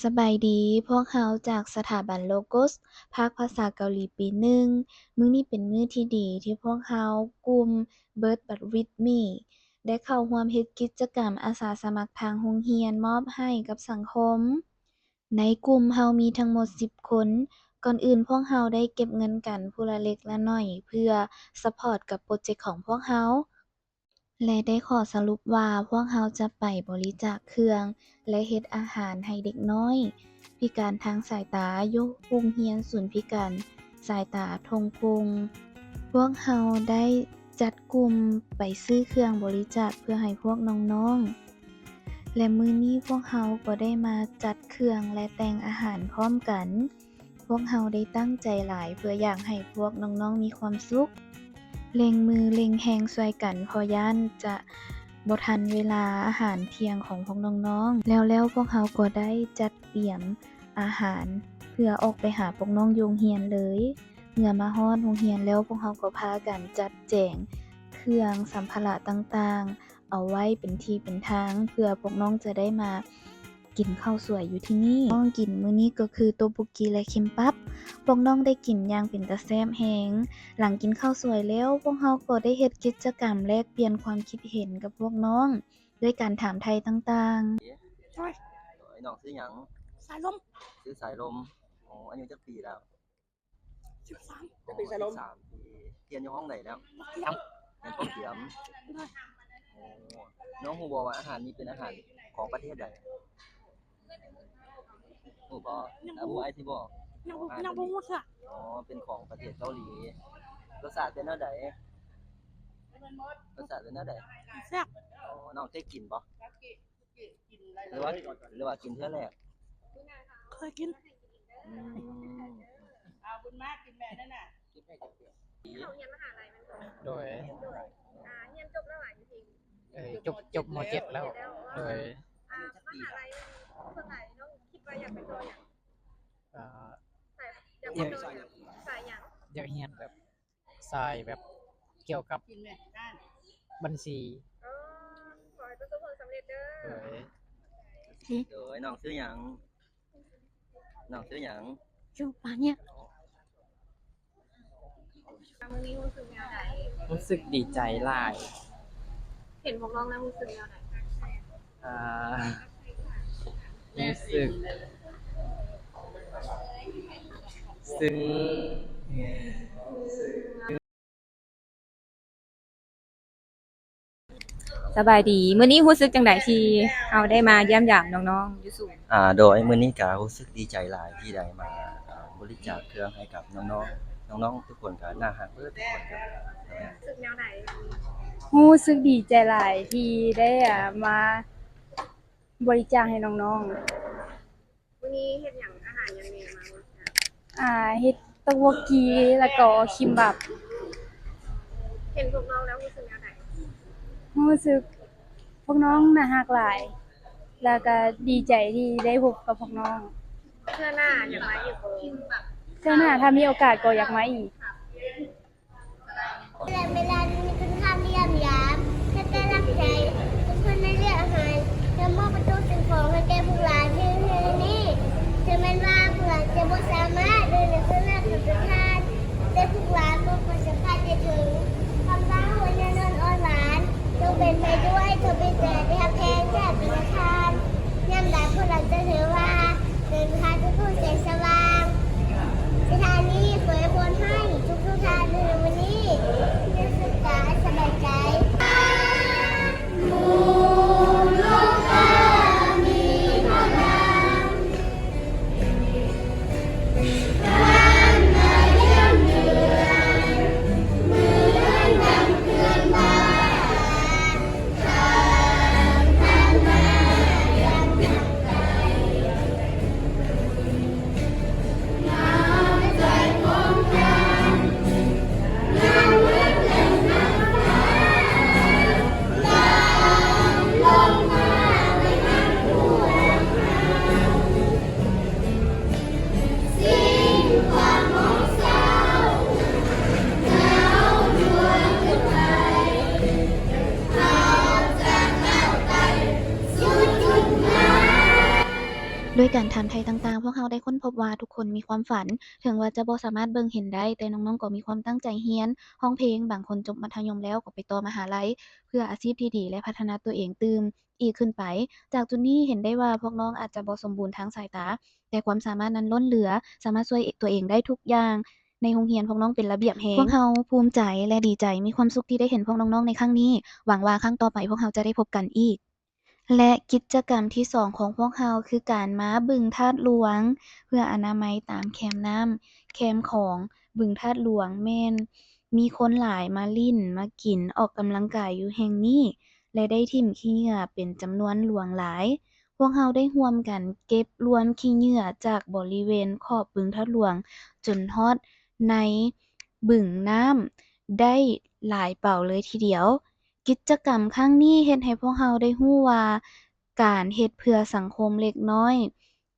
ສະບາຍດີ, ພວກເຮົາຈາກສະຖາບັນໂລໂກສ ພາກພາສາເກົາຫຼີປີໜຶ່ງ. ມື້ນີ້ເປັນມື້ທີ່ດີທີ່ພວກເຮົາ ກຸ່ມ Bird But With Me ໄດ້ເຂົ້າຮ່ວມເຮັດກິດຈະກຳອາສາສະໝັກທາງໂຮງຮຽນມອບໃຫ້ກັບສັງຄົມ. ໃນກຸ່ມເຮົາມີທັງໝົດສິບຄົນ. ກ່ອນອື່ນພວກເຮົາໄດ້ເກັບເງິນກັນຜູ້ລະເລັກລະໜ້ອຍ ເພື່ອຊັບພອດກັບໂປຣເຈັກຂອງພວກເຮົາ ແລະ ໄດ້ຂໍສະຫຼຸບວ່າພວກເຮົາຈະໄປບໍລິຈາກເຄື່ອງ ແລະ ເຮັດອາຫານໃຫ້ເດັກນ້ອຍພິການທາງສາຍຕາ ຢູ່ໂຮງຮຽນສູນພິການສາຍຕາທົ່ງຄົງ. ພວກເຮົາໄດ້ຈັດກຸ່ມໄປຊື້ເຄື່ອງບໍລິຈາກເພື່ອໃຫ້ພວກນ້ອງໆ ແລະ ມື້ນີ້ພວກເຮົາກໍໄດ້ມາຈັດເຄື່ອງ ແລະ ແຕ່ງອາຫານພ້ອມກັນ. ພວກເຮົາໄດ້ຕັ້ງໃຈຫຼາຍເພື່ອຢາກໃຫ້ພວກນ້ອງໆມີຄວາມສຸກ, ເລັ່ງມືເລັ່ງແຮງຊ່ວຍກັນ ເພາະຢ້ານຈະບໍ່ທັນເວລາອາຫານທ່ຽງຂອງພວກນ້ອງໆ. ແລ້ວໆ ພວກເຮົາກໍໄດ້ຈັດຕຽມອາຫານເພື່ອອອກໄປຫາພວກນ້ອງຢູ່ໂຮງຮຽນເລີຍ. ເມື່ອມາຮອດໂຮງຮຽນແລ້ວ ພວກເຮົາກໍພາກັນຈັດແຈງເຄື່ອງສຳພາລະຕ່າງໆ ເອົາໄວ້ເປັນທີ່ເປັນທາງ ເພື່ອພວກນ້ອງຈະໄດ້ມາກິນເຂົ້າສວຍຢູ່ທີ່ນີ້. ນ້ອງກິນມື້ນີ້ກໍຄືໂຕໂບກີ ແລະ ຄິມປັບ. ພວກນ້ອງໄດ້ກິນຢ່າງເປັນຕາແຊບແຮງ. ຫຼັງກິນເຂົ້າສວຍແລ້ວ ພວກເຮົາກໍໄດ້ເຮັດກິດຈະກຳແລກປ່ຽນຄວາມຄິດເຫັນກັບພວກນ້ອງ ດ້ວຍການຖາມໄຖ່ຕ່າງໆ. ໂດຍ ນ້ອງຊື່ຫຍັງ? ສາຍລົມ. ຊື່ສາຍລົມ. ອໍ ອາຍຸຈັກປີແລ້ວ? ສິບສາມ. ອໍ ສິບສາມປີ. ຮຽນຢູ່ຫ້ອງໃດແລ້ວ? ຮຽນປະຖະມ. ໂອ້ ນ້ອງຮູ້ບໍ່ວ່າອາຫານນີ້ເປັນອາຫານຂອງປະເທດໃດ? ຮູ້ບໍ່? ຍັງບໍ່ຮູ້. ອາ ຮູ້ອ້າຍຊິບອກ. ຍັງບໍ່ ຍັງບໍ່ຮູ້ເທື່ອ. ອໍ ເປັນຂອງປະເທດເກົາຫຼີ. ລົດຊາດເປັນແນວໃດ? ລົດຊາດເປັນແນວໃດ? ແຊບ. ອໍ ນ້ອງເຄີຍກິນບໍ່? ຫຼືວ່າ ຫຼືວ່າກິນເທື່ອແລກ? ເຄີຍກິນ. ອືມ ເອົາບຸນມາກິນແມ່ນັ້ນນະ. ເຮົາຮຽນມະຫາໄລແມ່ນບໍ່? ໂດຍ. ໂດຍ ອາ ຮຽນຈົບແລ້ວຫວາ? ຢູ່ທີ່ ເອີ ຈົບ ຈົບ ມ.ເຈັດແລ້ວ. ໂດຍ. ອາ ມະຫາໄລສ່ວນຫຼາຍນ້ອງຄິດວ່າຢາກໄປຕໍ່ຫຍັງ? ອາ ສາຍ ຢາກໄປຕໍ່ຫຍັງ? ສາຍຫຍັງ? ຢາກຮຽນແບບ ສາຍແບບກ່ຽວກັບບັນຊີ. ອໍ ຂໍໃຫ້ປະສົບຜົນສຳເລັດເດີ. ໂດຍ. ໂດຍ ນ້ອງຊື່ຫຍັງ? ນ້ອງຊື່ຫຍັງ? ຊື່ປາເນຍ. ມື້ນີ້ຮູ້ສຶກແນວໃດ? ຮູ້ສຶກດີໃຈຫຼາຍ. ເຫັນພວກນ້ອງແລ້ວຮູ້ສຶກແນວໃດ? ອາ ຮູ້ສຶກ ຊຶ່ງ. ສະບາຍດີ, ມື້ນີ້ຮູ້ສຶກຈັ່ງໃດທີ່ເຮົາໄດ້ມາຢ້ຽມຢາມນ້ອງໆຢູ່ສູນ? ອາ ໂດຍ ມື້ນີ້ກະຮູ້ສຶກດີໃຈຫຼາຍທີ່ໄດ້ມາ ອາ ບໍລິຈາກເຄື່ອງໃຫ້ກັບນ້ອງໆ, ນ້ອງໆທຸກຄົນກະໜ້າຮັກເບີດທຸກຄົນ. ຮູ້ສຶກແນວໃດ? ຮູ້ສຶກດີໃຈຫຼາຍທີ່ໄດ້ ອາ ມາ ບໍລິຈາກໃຫ້ນ້ອງໆ. ມື້ນີ້ເຮັດຫຍັງ ອາຫານຫຍັງແດ່ມາບໍລິຈາກ? ອາ ເຮັດຕອກໂບກີ ແລ້ວກໍຄິມບັບ. ເຫັນພວກນ້ອງແລ້ວຮູ້ສຶກແນວໃດ? ຮູ້ສຶກພວກນ້ອງໜ້າຮັກຫຼາຍ ແລ້ວກໍດີໃຈທີ່ໄດ້ພົບກັບພວກນ້ອງ. ເທື່ອໜ້າຢາກມາອີກບໍ່? ເທື່ອໜ້າຖ້າມີໂອກາດກໍຢາກມາອີກ. ເວລານີ້ເປັນຄາບຢ້ຽມຢາມ ເປັນກຳລັງໃຈ ເປັນຄົນໃນເລື່ອງອາຫານ ຈະມອບປະຕູສິ່ງຂອງໃຫ້ແກ່ພວກຫຼານໃນມື້ນີ້. ເຖິງແມ່ນວ່າພວກຫຼານຈະບໍ່ສາມາດເດີນໃນເຄື່ອງໜ້າຂອງຕົນທ່ານ ແຕ່ພວກຫຼານກໍຂໍສຳພັດໄດ້ເຖິງຄຳວ່າຫົວໜ້ານອນອ່ອນຫຼານ ຈົ່ງເຕັມໄປດ້ວຍຄວາມເມດຕາທີ່ຮັກແພງຈາກຕົນທ່ານ. ຍາມໃດພວກຫຼານຈະຖືວ່າ ເດີນທາງສູ່ແສງສະຫວ່າງ. ສຸດທ້າຍນີ້ ຂໍອວຍພອນໃຫ້ທຸກໆທ່ານໃນມື້ນີ້ ໄດ້ສຸກກາຍສະບາຍໃຈ. ດ້ວຍການຖາມໄຖ່ຕ່າງໆ, ພວກເຮົາໄດ້ຄົ້ນພົບວ່າທຸກຄົນມີຄວາມຝັນ, ເຖິງວ່າຈະບໍ່ສາມາດເບິ່ງເຫັນໄດ້, ແຕ່ນ້ອງໆກໍມີຄວາມຕັ້ງໃຈຮຽນ, ຮ້ອງເພງ, ບາງຄົນຈົບມັດທະຍົມແລ້ວກໍໄປຕໍ່ມະຫາໄລເພື່ອອາຊີບທີ່ດີ ແລະ ພັດທະນາຕົວເອງຕື່ມອີກຂຶ້ນໄປ. ຈາກຈຸດນີ້ເຫັນໄດ້ວ່າພວກນ້ອງອາດຈະບໍ່ສົມບູນທາງສາຍຕາ, ແຕ່ຄວາມສາມາດນັ້ນລົ້ນເຫຼືອ, ສາມາດຊ່ວຍຕົວເອງໄດ້ທຸກຢ່າງ. ໃນໂຮງຮຽນພວກນ້ອງເປັນລະບຽບແຮງ. ພວກເຮົາພູມໃຈ ແລະ ດີໃຈ, ມີຄວາມສຸກທີ່ໄດ້ເຫັນພວກນ້ອງໆໃນຄັ້ງນີ້. ຫວັງວ່າຄັ້ງຕໍ່ໄປພວກເຮົາຈະໄດ້ພົບກັນອີກ. ແລະ ກິດຈະກຳທີສອງຂອງພວກເຮົາຄືການມາບຶງທາດຫຼວງ ເພື່ອອະນາໄມຕາມແຄມນ້ຳ, ແຄມຂອງບຶງທາດຫຼວງ ແມ່ນມີຄົນຫຼາຍມາຫຼິ້ນ, ມາກິນ, ອອກກຳລັງກາຍຢູ່ແຫ່ງນີ້ ແລະ ໄດ້ຖິ້ມຂີ້ເຫຍື້ອເປັນຈຳນວນຫຼວງຫຼາຍ. ພວກເຮົາໄດ້ຮ່ວມກັນເກັບລວມຂີ້ເຫຍື້ອຈາກບໍລິເວນຂອບບຶງທາດຫຼວງ ຈົນຮອດໃນບຶງນ້ຳໄດ້ຫຼາຍເປົາເລີຍທີດຽວ. ກິດຈະກຳຄັ້ງນີ້ເຮັດໃຫ້ພວກເຮົາໄດ້ຮູ້ວ່າ ການເຮັດເພື່ອສັງຄົມເລັກນ້ອຍ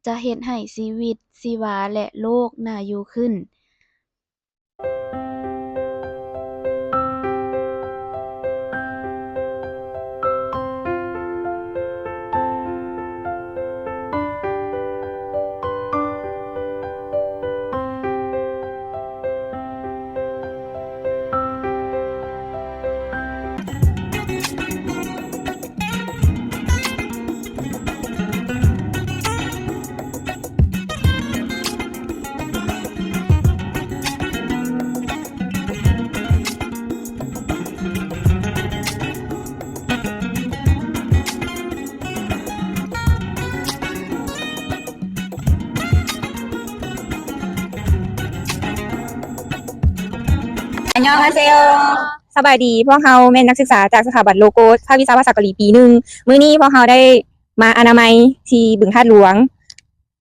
ຈະເຮັດໃຫ້ຊີວິດຊີວາ ແລະ ໂລກໜ້າຢູ່ຂຶ້ນ. ອັນຍອງຮາເຊໂຍ. ສະບາຍດີ, ພວກເຮົາແມ່ນນັກສຶກສາຈາກສະຖາບັນໂລໂກສ ພາກວິຊາພາສາເກົາຫຼີປີໜຶ່ງ. ມື້ນີ້ພວກເຮົາໄດ້ມາອະນາໄມທີ່ບຶງທາດຫຼວງ.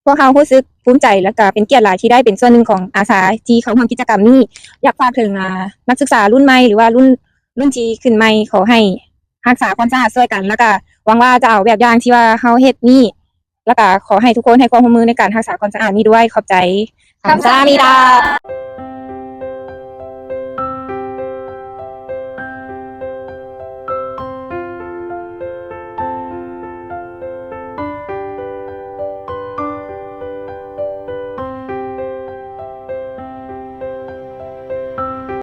ພວກເຮົາຮູ້ສຶກພູມໃຈ ແລະ ກະເປັນກຽດຫຼາຍທີ່ໄດ້ເປັນສ່ວນໜຶ່ງຂອງອາສາທີ່ເຂົ້າຮ່ວມກິດຈະກຳນີ້. ຢາກຝາກເຖິງ ອາ ນັກສຶກສາລຸ້ນໃໝ່ ຫຼືວ່າລຸ້ນ ລຸ້ນທີ່ຂຶ້ນໃໝ່, ຂໍໃຫ້ຮັກສາຄວາມສະອາດຊ່ວຍກັນ, ແລ້ວກະຫວັງວ່າຈະເອົາແບບຢ່າງທີ່ວ່າເຮົາເຮັດນີ້, ແລ້ວກະຂໍໃຫ້ທຸກຄົນໃຫ້ຄວາມຮ່ວມມືໃນການຮັກສາຄວາມສະອາດນີ້ດ້ວຍ. ຂອບໃຈ. ຄຳສາມິດາ.